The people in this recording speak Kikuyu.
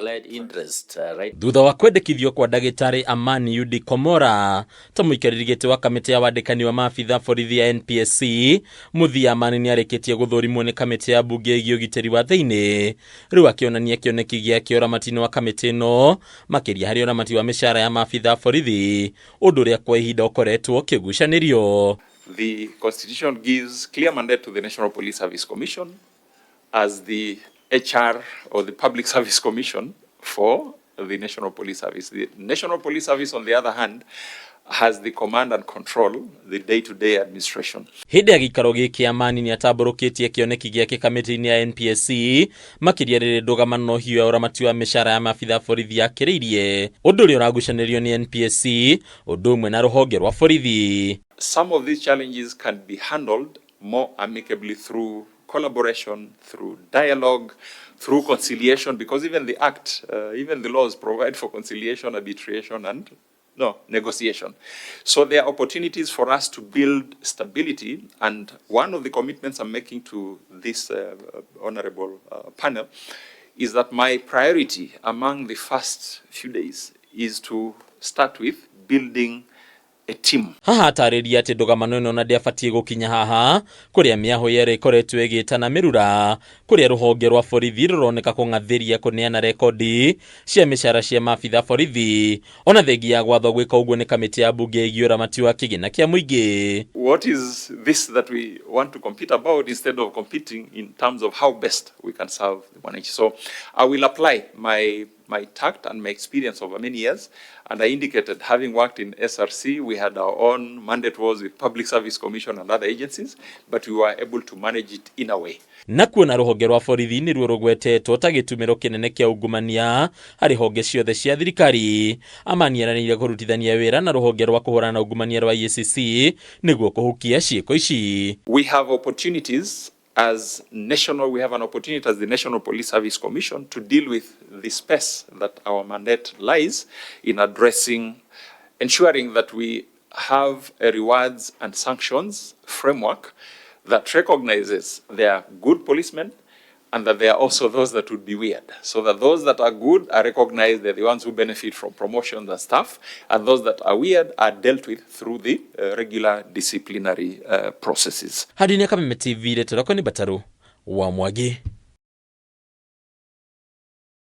Led interest, right? Thutha wa kwendekithio kwa ndagĩtarĩ Amani Yudi Komora ta mũikarĩri gĩtĩ wa kamĩtĩ ya wandĩkani wa maabitha borithi ya NPSC, mũthia Amani nĩarĩkĩtie gũthũrimwo nĩ kamĩtĩ ya mbunge ĩgiĩ ũgitĩri wa thĩinĩ, rĩu akĩonania kĩoneki gĩake ũramati-inĩ wa kamĩtĩ ĩno, makĩria harĩ ũramati wa mĩcara ya maabitha borithi, ũndũ ũrĩa kwa ihinda ũkoretwo ũkĩgucanĩrio. The Constitution gives clear mandate to the National Police Service Commission as the HR or the Public Service Commission for the National Police Service. The National Police Service, on the other hand, has the command and control, the day-to-day administration. Hĩndĩ ya gĩikaro gĩkĩ Amani nĩatambũrũkĩtie kĩoneki gĩake kamĩtĩ-inĩ ya NPSC makĩria rĩrĩ ndũgamano hiũ ya ũramati wa mĩcara ya maabitha borithi yakĩrĩirie ũndũ ũrĩa ũragucanĩrio nĩ NPSC ũndũ ũmwe na rũhonge rwa borithi. Some of these challenges can be handled more amicably through collaboration, through dialogue, through conciliation, because even the Act, even the laws provide for conciliation, arbitration, and no, negotiation. So there are opportunities for us to build stability, and one of the commitments I'm making to this honorable panel is that my priority among the first few days is to start with building a team. Haha atarĩria atĩ ndũgamano ĩno na ndĩabatiĩ gũkinya haha kũrĩa mĩahũ yerĩ ĩkoretwo ĩgĩtana mĩrura kũrĩa rũhonge rwa borithi rũroneka kũng'athĩria kũneana rekondi cia mĩcara cia maabitha borithi ona thengia ya gwathwo gwĩka ũguo nĩ kamĩtĩ ya mbunge ĩgiĩ ũramati wa kĩgĩna kĩa mũingĩ. What is this that we want to compete about instead of competing in terms of how best we can serve the mwananchi? So I will apply my tact and my experience over many years. And I indicated, having worked in SRC, we had our own mandate was with Public Service Commission and other agencies, but we were able to manage it in a way. Na kuona rũhonge rwa borithi nĩruo rũgwetetwo ta gĩtumĩro kĩnene kĩa ungumania harĩ honge ciothe cia thirikari, Amani eranĩire kũrutithania wĩra na rũhonge rwa kũhũrana na ungumania rwa EACC nĩguo kũhukia ciĩko ici. We have opportunities as national, we have an opportunity as the National Police Service Commission to deal with the space that our mandate lies in addressing, ensuring that we have a rewards and sanctions framework that recognizes there are good policemen and that there are also those that would be weird. So that those that are good are recognized, they're the ones who benefit from promotions and stuff, and those that are weird are dealt with through the regular disciplinary processes. Handũ-inĩ Kameme TV, retwo rĩakwa nĩ Batarũ wa Mwangi.